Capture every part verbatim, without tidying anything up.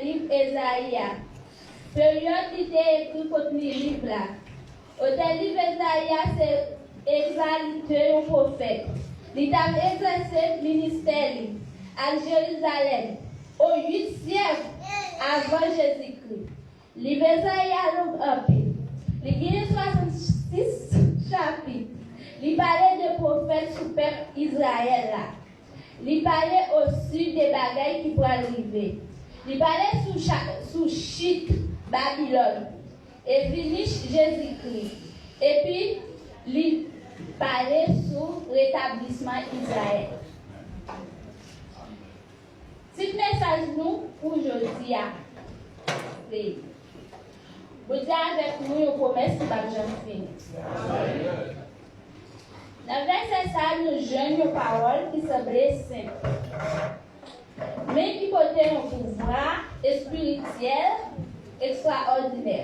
Liv Ezayi a. Peryòd li te ekri kont li liv la. Otè liv Ezayi a se egzalite yon pwofèt. Li t ap egzèse ministè li ak Jerizalèm o uit syèk avan Jezikri. Liv Ezayi a long anpil. Li genyen swasannsis chapit. Li pale de pwofèt sou pèp Izrayèl la. Li pale osi de bagay ki pral rive. Li pale sou cha-, sou chit Babilòn e vini Jezikri. Epi, li pale sou retablisman Izrayèl. Tit mesaj nou pou jodi a se Bondye avèk nou, yon pwomès ki p ap janm fini. Nan vèsè sa a, nou jwenn yon pawòl ki sanble senp, men ki pote yon pouvwa espirityèl ekstraòdinè.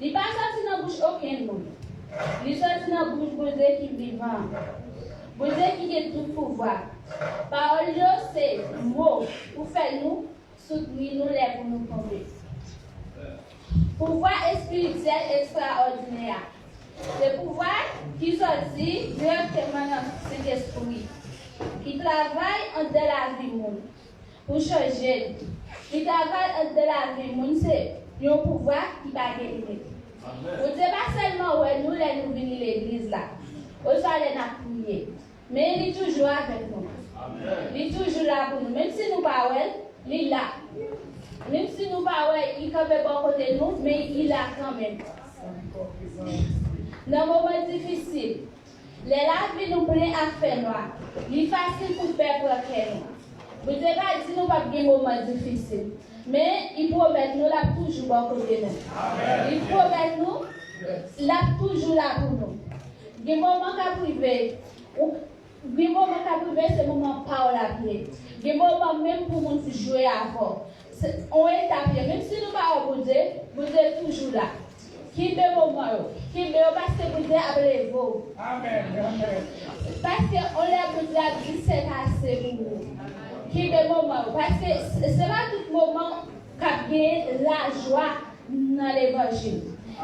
Li pa soti nan bouch okenn moun. Li soti nan bouch Bondye ki vivan, Bondye ki gen tout pouvwa. Pawòl yo se mo pou fè nou soutni nou lè pou nou tonbe. Pouvwa espirityèl ekstraòdinè a se pouvwa ki soti dirèkteman nan Sentespri, ki travay anndan lavi moun pou chanje li. Li travay anndan lavi moun, se yon pouvwa ki pa gen limit. Bondye pa sèlman wè nou lè nou vini legliz la, oswa lè n ap priye. Men li toujou avèk nou. Li toujou la pou nou. Menm si nou pa wè l, li la. Menm si nou pa wè l, li kanpe bò kote nou, men li la kanmenm. Nan moman difisil, lè lavi nou plen ak fènwa, li fasil pou pè pran kè nou. Bondye pa di nou p ap gen moman difisil, men li pwomèt nou l ap toujou bò kote nou. Li pwomèt nou l ap toujou la pou nou. Gen moman k ap rive, ou, gen moman k ap rive, se moman pa w l ap ye. Gen moman menm pou moun jwe avè w. Se yon etap ye. Menm si nou pa wè Bondye, Bondye toujou la. Kenbe moman yo. Kenbe yo paske Bondye ap leve w. Paske yon lè Bondye ap di sètase pou ou. Kenbe moman yo. Paske se, se pa tout moman k ap gen lajwa nan levanjil.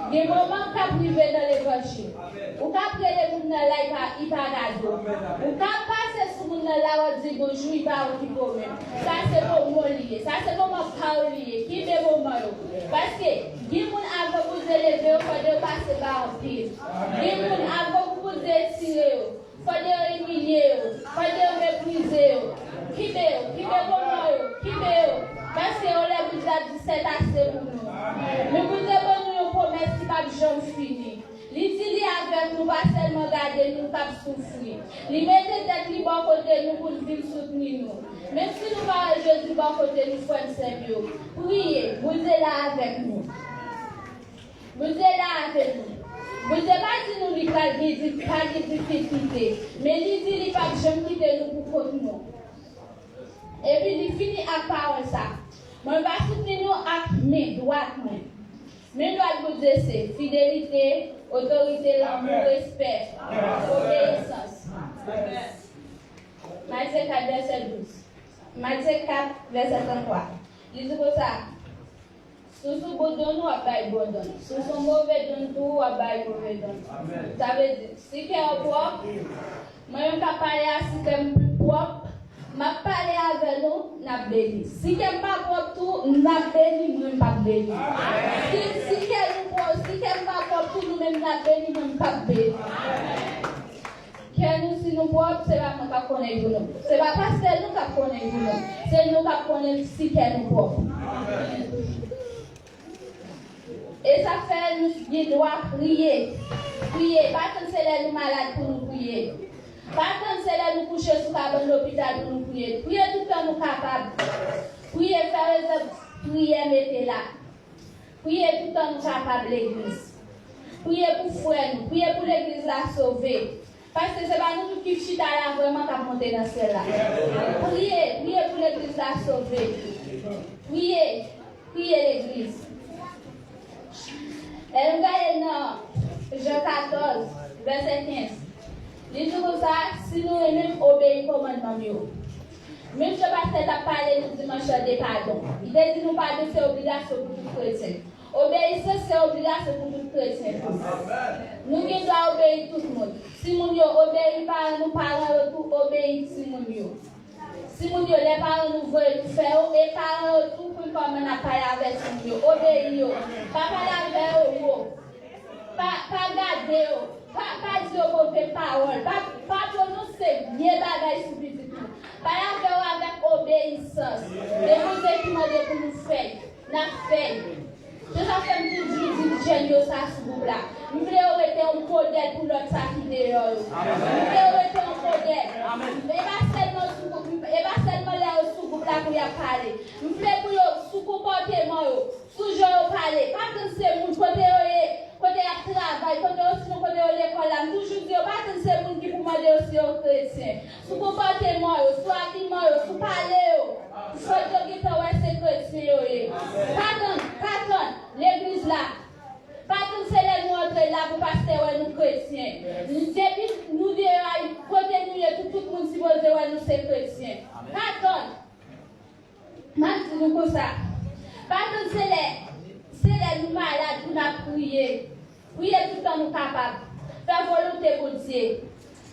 Gen moman k ap rive nan levanjil. Ou k ap rele moun nan la, li pa, li pa gade w. Ou k ap pase sou moun nan la, w ap di bonjou, li pa okipe w menm. Sa se moman li ye. Sa se moman pa w li ye. Kenbe moman yo. Paske gen moun avan Bondye leve yo, fò yo pase ba anpil. Gen moun avan pou Bondye retire yo. Fò yo imilye yo, fò yo meprize yo. Kenbe yo, kenbe moman yo, kenbe yo. Paske yon lè Bondye ap di sètase pou nou. Men Bondye ban nou yon pwomès ki p ap janm fini. Li di li avèk nou, pa sèlman gade nou k ap soufri. Li mete tèt li bò kote nou pou l vin soutni nou. Menm si nou pa wè Jezi bò kote nou, frè m, sè m yo, priye, Bondye la avèk nou. Bondye la avèk nou. Bondye pa di nou li pral gen di-, pa gen difikilte, men li di li p ap janm kite nou pou kont nou. Epi li fini ak pawòl sa. Mwen va soutni nou ak men dwat mwen. Men dwat Bondye se fidelite, otorite, lanmou, respè, obeyisans. Matye kat, vèsè douz. Matye kat, vèsè tranntwa. Li di konsa, Si w sou bon donn, w ap bay bon donn. Si w sou move donn tou, w ap bay move donn. Sa vle di, si kè w pwòp, mwen menm k ap pale a, si kè m pwòp, m ap pale avè nou, n ap beni. Si kè m pa pwòp tou, n ap beni, mwen m p ap beni. Si, si kè nou pwòp, si kè m pa pwòp tou, nou menm n ap beni, mwen m p ap beni. Kè nou, si nou pwòp, se pa mwen k ap konnen pou nou. Se pa pastè nou k ap konnen pou nou. Se nou k ap konnen si kè nou pwòp. E sa fè nou gen dwa priye. Priye. Pa tann se lè nou malad pou nou priye. Pa tann se lè nou kouche sou kabann lopital pou nou priye. Priye toutan nou kapab. Priye, fè rezèv priyè mete la. Priye toutan nou kapab legliz. Priye pou frè nou. Priye pou legliz la sove. Paske se pa nou tout ki chita la vrèman k ap monte nan syèl la. Priye, priye pou legliz la sove. Priye, priye legliz. Lè nou gade nan Jan katòz, vèsè kenz, li di konsa, si nou renmen m, obeyi kòmandman m yo. Menm jan pastè t ap pale nou dimanch lan de padon. Li te di nou padon se obligasyon pou tout kretyen. Obeyisans se obligasyon pou tout kretyen tou. Nou gen dwa obeyi tout moun. Timoun yo, obeyi paran nou, paran yo tou, obeyi timoun yo. Timoun yo, lè paran nou voye nou fè yo, e paran yo tou, pou kòman n ap pale avèk timoun yo, obeyi yo. Pa pale avè yo wo. Pa, pa gade yo. Pa, pa di yo move pawòl. Pa, pa pwononse vye bagay sou pitit ou. Pale avè yo avèk obeyisans. E Bondye ki mande pou nou fè l, n ap fè l. Se sa fè m toujou di jèn yo sa sou gwoup la. M vle yo rete yon modèl pou lòt sa ki deyò yo. M vle yo rete yon modèl. E pa sèlman sou gwoup, e pa sèlman lè yo sou gwoup la pou y ap pale. M vle pou yo sou konpòteman yo, sou jan yo pale. Pa tann se moun kote yo ye, kote y ap travay, kote yo sinon kote yo lekòl la. M toujou di yo, pa tann se moun ki pou mande yo si yo kretyen. Sou konpòteman yo, sou abiman yo, sou pale yo. Fòk yo gentan wè se kretyen yo ye. Pa tann, pa tann legliz la. Pa tann se lè nou antre la pou pastè wè nou kretyen. Depi nou deyò a, kote nou ye, tout, tout moun sipoze wè nou se kretyen. Pa tann. M ap di nou konsa. Pa tann se lè, se lè nou malad pou n ap priye. Priye toutan nou kapab. Fè volonte Bondye.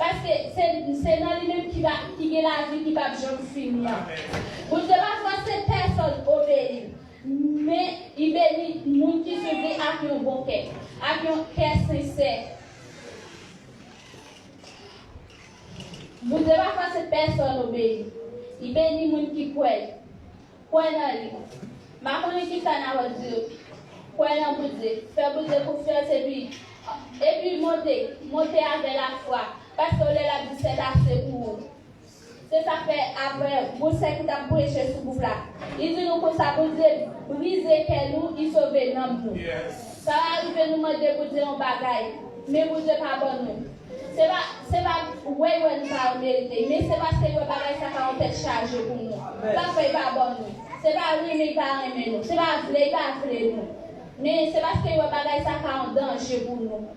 Paske se, se nan li menm ki va, ki gen lavi ki p ap janm fini an. Bondye pa fòse pèsonn obeyi l, men li beni moun ki swiv li ak yon bon kè, ak yon kè sensè. Bondye pa fòse pèsonn obeyi. Li beni moun ki kwè l. Kwè nan li. M pa konnen kisa n ap di. Kwè nan Bondye. Fè Bondye konfyans epi, epi monte. Monte avè lafwa. Paske w lè l ap di sèt ase pou ou. Se sa fè apre, gon sè ki t ap preche sou gwoup la. Li di nou konsa, Bondye brize kè nou, li sove nanm nou. Sa va rive nou mande Bondye yon bagay, men Bondye pa ban nou. Se pa, se pa wè, wè nou pa merite, men se paske l wè bagay sa ka yon tèt chaje pou nou. Sa fè l pa ban nou. Se pa renmen l pa renmen nou. Se pa vle l pa vle nou. Men se paske l wè bagay sa ka yon danje pou nou.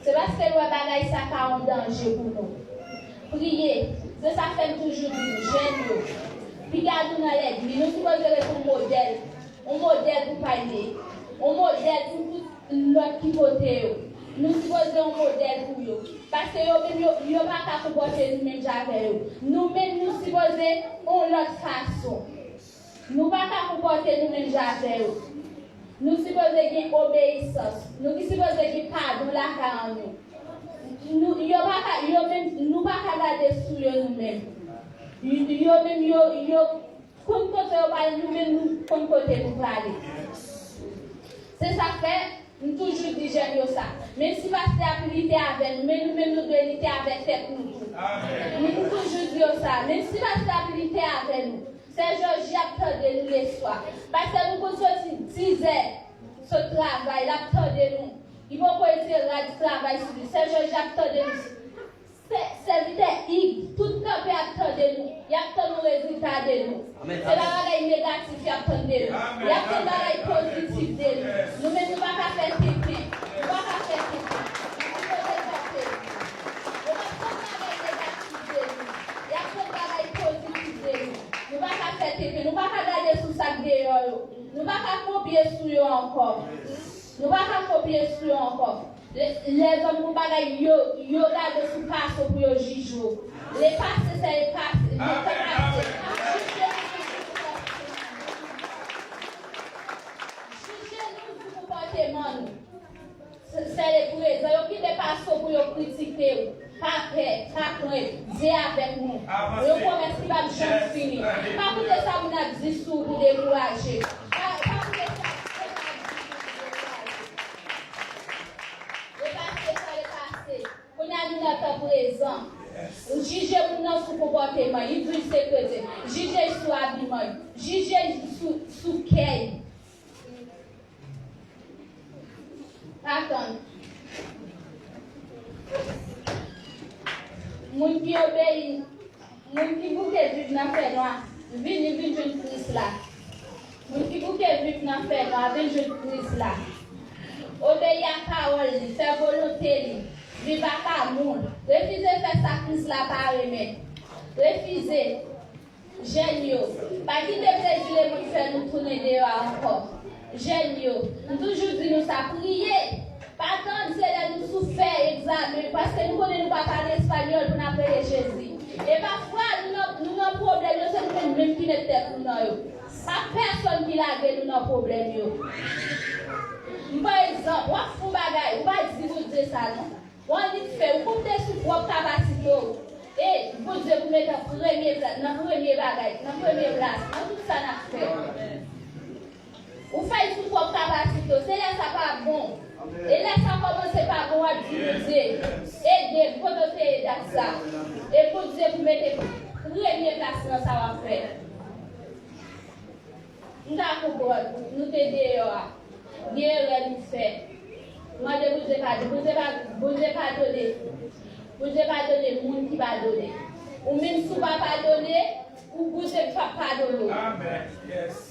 Se paske l wè bagay sa ka yon danje pou nou. Priye. Se sa fè m toujou di nou, jèn yo, piga nou nan lègliz, nou sipoze ret yon modèl. Yon modèl pou Payne. Yon modèl pou tout lòt ki kote yo. Nou sipoze yon modèl pou yo. Paske yo menm, yo, yo pa ka konpòte nou menm jan avè yo. Nou menm, nou sipoze yon lòt fason. Nou pa ka konpòte nou menm jan avè yo. Nou sipoze gen obeyisans. Nou ki sipoze gen padon lakay an nou. Nou, yo pa ka, yo menm, nou pa ka gade sou yo nou menm. Yo, yo menm, yo, yo konn kote yo prale, nou menm, nou konn kote nou prale. Se sa k fè, m toujou di jèn yo sa. Menm si pastè ap lite avè nou, men nou menm, nou dwe lite avè tèt nou tou. M toujou di yo sa. Menm si pastè ap lite avè nou, Sè Jòji ap tande nou leswa. Pastè nou konn soti dizè, sot travay, l ap tande nou. Li poko retire rad travay sou li. Sè Jòji ap tande nou. Sè, sèvitè Ig, tout kanpe ap tande nou. Y ap tann yon rezilta de nou. Se pa bagay negatif y ap tann de nou. Y ap tann bagay pozitif de nou. Nou menm nou pa ka fè tenten. Nou pa ka fè tenten. Nou sipoze kanpe. Yo p ap tann bagay negatif de nou. Y ap tann bagay pozitif de nou. Nou pa ka fè tenten, nou pa ka gade sou sa k deyò yo. Nou pa ka kopye sou yo ankò. Nou pa ka kopye sou yo ankò. Lè, lèzòm pou bagay yo, yo gade sou fason pou yo jije w. Lepase se lepase, letan pase. Jije nou sou konpòteman nou. Se, se le prezan. Yo kite fason pou yo kritike w. Pa pè, pa krent. Dye avèk nou. Yon pwomès ki p ap janm fini. Pa koute sa moun ap di sou ou pou dekouraje. Pa, pa koute sa moun ap di sou ou pou dekouraje. Lepase sa lepase. Kounye a nou nan tan prezan. Jije moun nan sou konpòteman, li di l se kretyen. Jije l sou abiman, jije l sou, sou kè l. Pa tann. Moun ki obeyi, moun ki bouke viv nan fènwa, vini, vin jwenn Kris la. Moun ki bouke viv nan fènwa, vin jwenn Kris la. Obeyi ak pawòl li, fè volonte li. Viv ak amour. Refize fè sa Kris la pa renmen. Refize. Jèn yo, pa kite plezi lemonn fè nou tounen deyò a ankò. Jèn yo, m toujou di nou sa, priye. Pa tann se lè nou sou fè egzamen, paske nou konnen nou pa pale espanyòl pou n ap rele Jezi. E pafwa, nou nan, nou nan pwoblèm yo, se nou menm menm ki met tèt nou nan yo. Pa pèsonn ki lage nou nan pwoblèm yo. M pran egzanp, w ap fè yon bagay, ou pa di Bondye sa non. Ou annik fè, ou konte sou pwòp kapasite w. E Bondye pou mete an premye plas, nan premye bagay, nan premye plas, nan tout sa n ap fè. Ou fè l sou pwòp kapasite w, se lè sa pa bon. E lè sa kòmanse pa bon, w ap di Bondye, ede m, kote w te ye dat sa. E Bondye pou mete premye plas nan sa w ap fè. M ka konprann, nou te deyò a. Gen erè nou fè. Mande Bondye padon. Bondye pa, Bondye padone. Bondye padone moun ki padone. Ou menm si w pa padone, ou Bondye p ap padone w.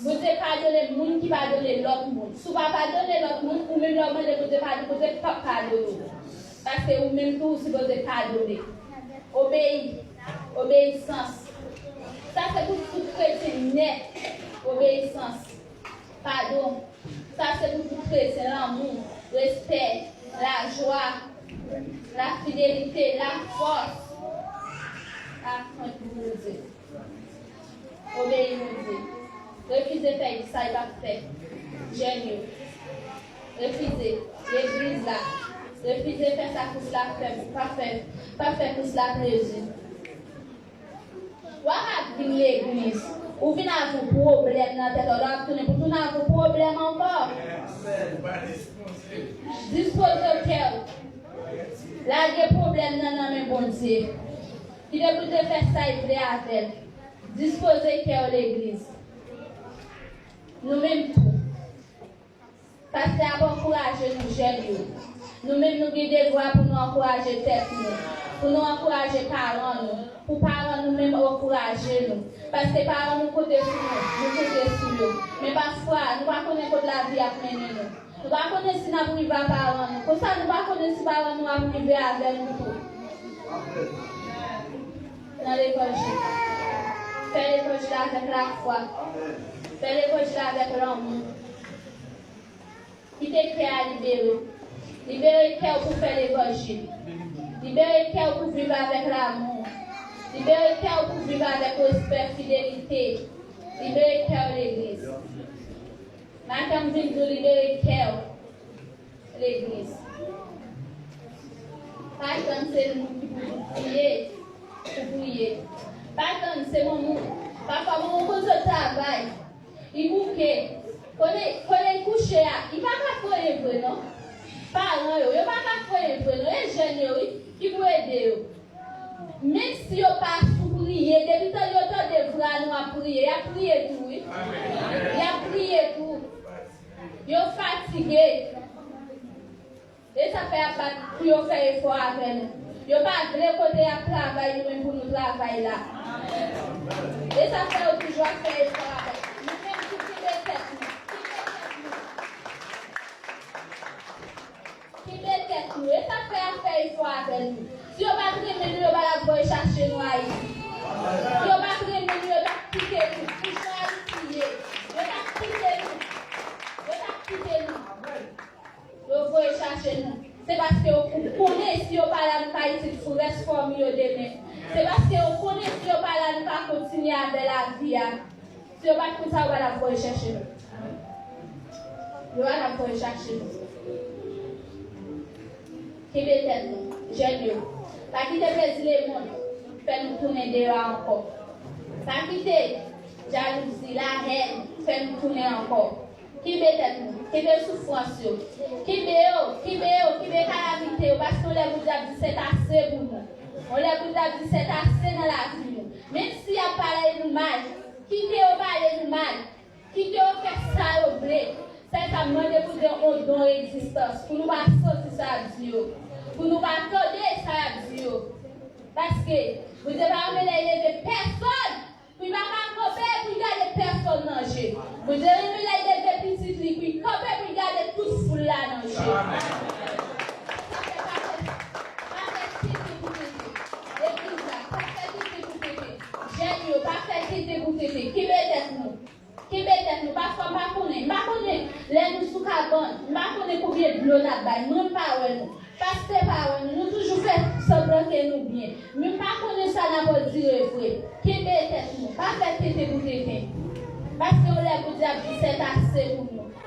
Bondye padone moun ki padone lòt moun. Si w pa padone lòt moun, ou menm lè w mande Bondye padon, Bondye p ap padone w. Paske ou menm tou, ou sipoze padone. Obeyi. Obeyisans. Sa se pou tout kretyen nèt. Obeyisans. Padon. Sa se pou tout kretyen. Lanmou, respè, lajwa, lafidelite, lafòs. Akrent pou Bondye. Obeyi Bondye. Refize fè sa y ap fè. Jèn yo. Refize. Legliz la. Refize fè sa Kris la fè. Pa fè, pa fè Kris la plezi. W ap vin legliz. Ou vin avè yon pwoblèm nan tèt ou. Lè w ap tounen pou tounen avè yon pwoblèm ankò. Dispoze kè w. Lage pwoblèm nan nan men Bondye. Kite Bondye fè sa l vle avè l. Dispoze kè w legliz. Nou menm tou. Pastè ap ankouraje nou jèn yo. Nou menm nou gen devwa pou nou ankouraje tèt nou. Pou nou ankouraje paran nou. Pou paran nou menm ankouraje nou. Paske paran nou konte sou nou. Nou konte sou yo. Men pafwa, nou pa konnen kot lavi ap mennen nou. Nou pa konnen si n ap rive a paran nou. Konsa nou pa konnen si paran nou ap rive avè nou tou. Nan levanjil. Fè levanjil avèk lafwa. Fè levanjil avèk lanmou. Kite kè a libere. Libere kè w pou fè levanjil. Libere kè w pou viv avèk lanmou. Libere kè w pou viv avèk respè, fidelite. Libere kè w legliz. Maten m vin di w libere kè w, legliz. Pa tann se nou ki pou priye, pou priye. Pa tann se manman w. Pafwa manman w konn sot travay. Li bouke. Kote, kote li kouche a, li pa ka fè anyen vre non. Paran yo, yo pa ka fè anyen vre non. E jèn yo wi, ki pou ede yo. Menm si yo pa sou priye, depi tan yo tande vwa nou ap priye, y ap priye tou, wi. Y ap priye tou. Yo fatige. E sa fè y ap bat pou yo fè efò avè nou. Yo pa vle kote y ap travay, nou menm pou nou travay la. E sa fè yo toujou ap fè efò avè nou. Nou menm tou kenbe tèt nou. Kenbe tèt nou. Kenbe tèt nou. E sa k fè y ap fè efò avè nou. Si yo pa t renmen nou, yo pa t ap voye chache nou Ayiti. Si yo pa t renmen nou, yo t ap kite nou. Pou jan Ayiti ye, yo t ap kite nou. Yo t ap kite nou. Yo voye chache nou. Se paske yo konnen si yo pa la, nou pa itil pou rès fanmi yo demen. Se paske yo konnen si yo pa la, nou pa kontinye avè lavi a. Si yo pa t konn sa, yo pa t ap voye chèche nou. Yo pa t ap voye chache nou. Kenbe tèt nou, jèn yo. Pa kite plezi lemonn fè nou tounen deyò a ankò. Pa kite jalouzi, lahèn fè nou tounen ankò. Kenbe tèt nou, kenbe soufrans yo. Kenbe yo, kenbe yo, kenbe kalamite yo, paske yon lè Bondye ap di sètase pou nou. Yon lè Bondye ap di sètase nan lavi nou. Menm si y ap pale nou mal, kite yo pale nou mal. Kite yo fè sa yo vle. Sèl sa m mande Bondye yon don egzistans, pou nou pa santi sa y ap di yo. Pou nou pa tande sa y ap di yo. Paske Bondye pa renmen lè l leve pèsonn, pou l pa ka kanpe pou l gade pèsonn nan je. Bondye renmen lè l leve pitit li, pou l kanpe pou l gade tout foul la nan je. Sa fè pa fè tenten. Kenbe tèt nou. Kenbe tèt nou. Pafwa m pa konnen. M pa konnen lè nou sou kabann. M pa konnen konbyen dlo n ap bay. Mwen m pa wè nou. Pastè pa wè nou. Nou toujou fè sanblan ke nou byen. Men m pa konnen sa n ap andire vre. Kenbe tèt nou. Pa fè tenten pou tenten. Paske yon lè Bondye ap di sètase pou nou.